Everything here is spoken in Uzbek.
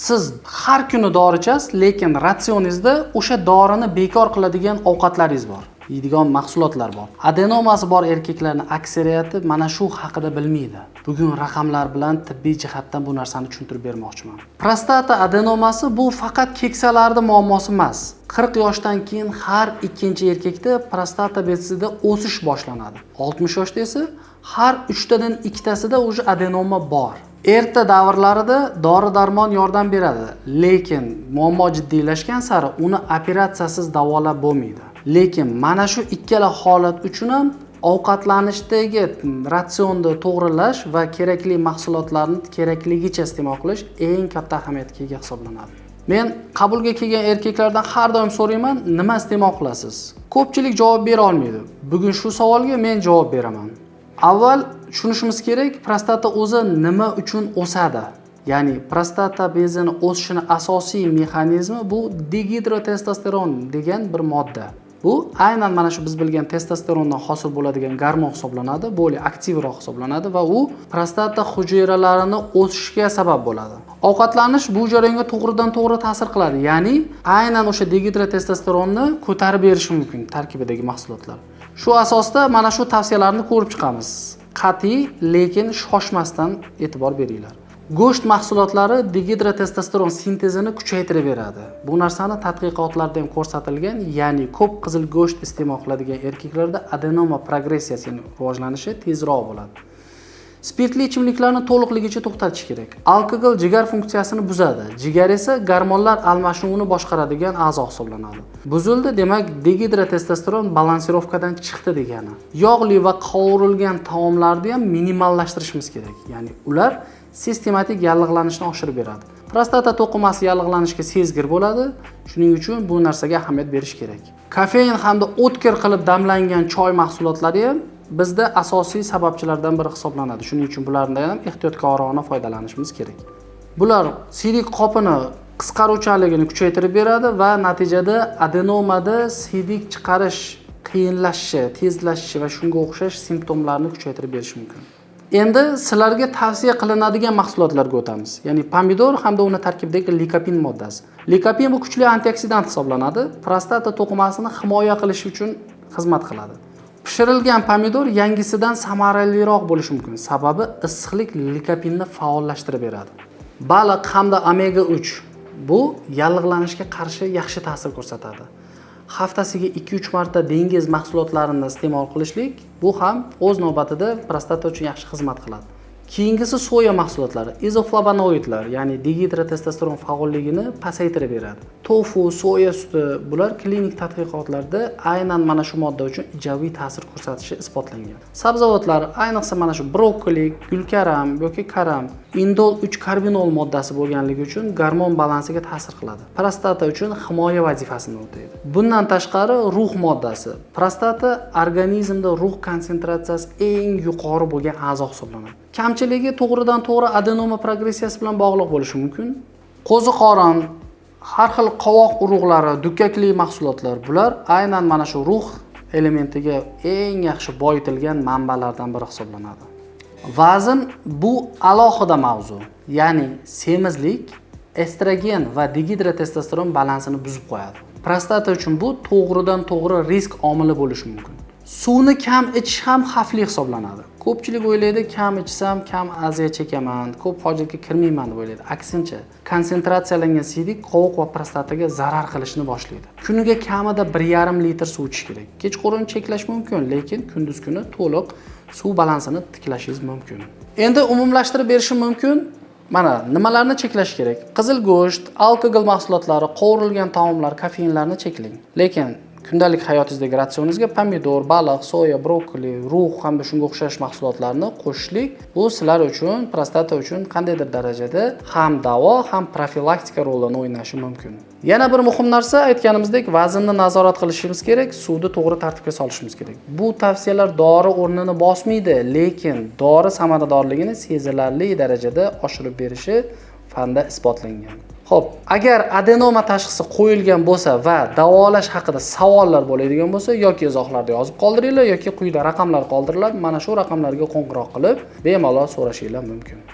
Siz har kuni dori ichasiz, lekin ratsioningizda o'sha dorini bekor qiladigan ovqatlaringiz bor, yeydigan mahsulotlar bor. Adenomasi bor erkaklarning aksariyati mana shu haqida bilmaydi. Bugun raqamlar bilan tibbiy jihatdan bu narsani tushuntirib bermoqchiman. Prostata adenomasi bu faqat keksalarning muammosi emas. 40 yoshdan keyin har ikkinchi erkakda prostata bezida o'sish boshlanadi. 60 yoshda esa har 3 tadan ikkitasida уже adenoma bor. Erta davrlarida dori darmon yordam beradi, lekin muammo jiddiylashgan sari uni operatsiyasiz davolab bo'lmaydi. Lekin mana shu ikkala holat uchun ham ovqatlanishdagi ratsionni to'g'rilash va kerakli mahsulotlarni kerakligicha iste'mol qilish eng katta ahamiyatga ega hisoblanadi. Men qabulga kelgan erkaklardan har doim so'rayman: "Nima iste'mol qilasiz?" Ko'pchilik javob bera olmaydi. Bugun shu savolga men javob beraman. Avval tushunishimiz kerak, prostata o'zi nima uchun o'sadi. Ya'ni prostata bezini o'sishini asosiy mexanizmi bu degidrotestosteron degan bir modda. Bu aynan mana shu biz bilgan testosterondan hosil bo'ladigan gormon hisoblanadi, более aktivroq hisoblanadi va u prostata hujayralarini o'sishiga sabab bo'ladi. Ovqatlanish bu jarayonga to'g'ridan to'g'ri ta'sir qiladi, ya'ni aynan o'sha degidrotestosteronni ko'tarib berishi mumkin tarkibidagi mahsulotlar. Shu asosda mana shu tavsiyalarni ko'rib chiqamiz. Qat'iy, lekin shoshmasdan e'tibor beringlar. Go'sht mahsulotlari degidrotestosteron sintezini kuchaytirib beradi. Bu narsani tadqiqotlarda ham ko'rsatilgan, ya'ni ko'p qizil go'sht iste'mol qiladigan erkaklarda adenoma progressiyasining rivojlanishi tezroq bo'ladi. Spirtli ichimliklarni to'liqligicha to'xtatish kerak. Alkogol jigar funksiyasini buzadi. Jigar esa gormonlar almashinuvini boshqaradigan a'zo hisoblanadi. Buzildi, demak, degidrotestosteron балансировка dan chiqdi degani. Yog'li va qovurilgan taomlarni ham minimallashtirishimiz kerak. Ya'ni ular sistematik yallig'lanishni oshirib beradi. Prostata to'qimasi yallig'lanishga sezgir bo'ladi, shuning uchun bu narsaga ahamiyat berish kerak. Kofein hamda o'tkir qilib damlangan choy mahsulotlari ham bizda asosiy sababchilardan biri hisoblanadi. Shuning uchun bulardan ham ehtiyotkorona foydalanishimiz kerak. Bular siydik qopini qisqaruvchanligini kuchaytirib beradi va natijada adenomada siydik chiqarish qiyinlashishi, tezlashishi va shunga o'xshash simptomlarni kuchaytirib berishi mumkin. Endi sizlarga tavsiya qilinadigan mahsulotlarga o'tamiz. Ya'ni pomidor hamda uni tarkibidagi likopin moddasi. Likopin bu kuchli antioksidant hisoblanadi. Prostata to'qimasini himoya qilish uchun xizmat qiladi. Pishirilgan pomidor yangisidan samaraliroq bo'lishi mumkin. Sababi issiqlik likopinni faollashtirib beradi. Baliq hamda omega 3 bu yallig'lanishga qarshi yaxshi ta'sir ko'rsatadi. Haftasiga 2-3 marta dengiz mahsulotlarini iste'mol qilishlik bu ham o'z navbatida prostata uchun yaxshi xizmat qiladi. Keyingisi soya mahsulotlari, izoflavonoidlar, ya'ni degidrotestosteron faolligini pasaytirib beradi. Tofu, soya suti bular klinik tadqiqotlarda aynan mana shu modda uchun ijobiy ta'sir ko'rsatishi isbotlangan. Sabzavotlar, ayniqsa mana shu brokoli, gulkaram yoki karam, indol 3 karbinol moddasi bo'lganligi uchun gormon balansiga ta'sir qiladi. Prostata uchun himoya vazifasini o'taydi. Bundan tashqari rux moddasi. Prostata organizmda rux konsentratsiyasi eng yuqori bo'lgan a'zo hisoblanadi. Kamchiligi to'g'ridan to'g'ri adenoma progressiyasi bilan bog'liq bo'lishi mumkin. Qo'ziqorin, har xil qovoq urug'lari, dukkakli mahsulotlar bular aynan mana shu rux elementiga eng yaxshi boyitilgan manbalardan biri hisoblanadi. Vazn bu alohida mavzu. Ya'ni semizlik estrogen va degidrotestosteron balansini buzib qo'yadi. Prostata uchun bu to'g'ridan to'g'ri risk omili bo'lishi mumkin. Suvni kam ichish ham xavfli hisoblanadi. Ko'pchilik o'ylaydi, kam ichsam kam aziyat chekaman, ko'p hojatga kirmayman deb o'ylaydi. Aksincha, konsentratsiyalangan siydik qovoq va prostataga zarar qilishni boshlaydi. Kuniga kamida 1,5 litr suv ichish kerak. Kechqurun cheklash mumkin, lekin kunduz kuni to'liq suv balansini tiklashingiz mumkin. Endi umumlashtirib berishim mumkin. Mana nimalarni cheklash kerak? Qizil go'sht, alkogol mahsulotlari, qovurilgan taomlar, kofeinlarni cheklang. Lekin kundalik hayotingizdagi ratsioningizga pomidor, baliq, soya, brokoli, rux hamda shunga o'xshash mahsulotlarni qo'shishlik bu sizlar uchun, prostata uchun qandaydir darajada ham davo, ham profilaktika rolini o'ynashi mumkin. Yana bir muhim narsa, aytganimizdek, vaznni nazorat qilishimiz kerak, suvni to'g'ri tartibga solishimiz kerak. Bu tavsiyalar dori o'rnini bosmaydi, lekin dori samaradorligini sezilarli darajada oshirib berishi fanda isbotlangan. Xo'p, agar adenoma tashxisi qo'yilgan bo'lsa va davolash haqida savollar bo'ladigan bo'lsa, yoki izohlarda yozib qoldiringlar, yoki quyida raqamlar qoldiriladi. Mana shu raqamlarga qo'ng'iroq qilib, bemalol so'rashinglar mumkin.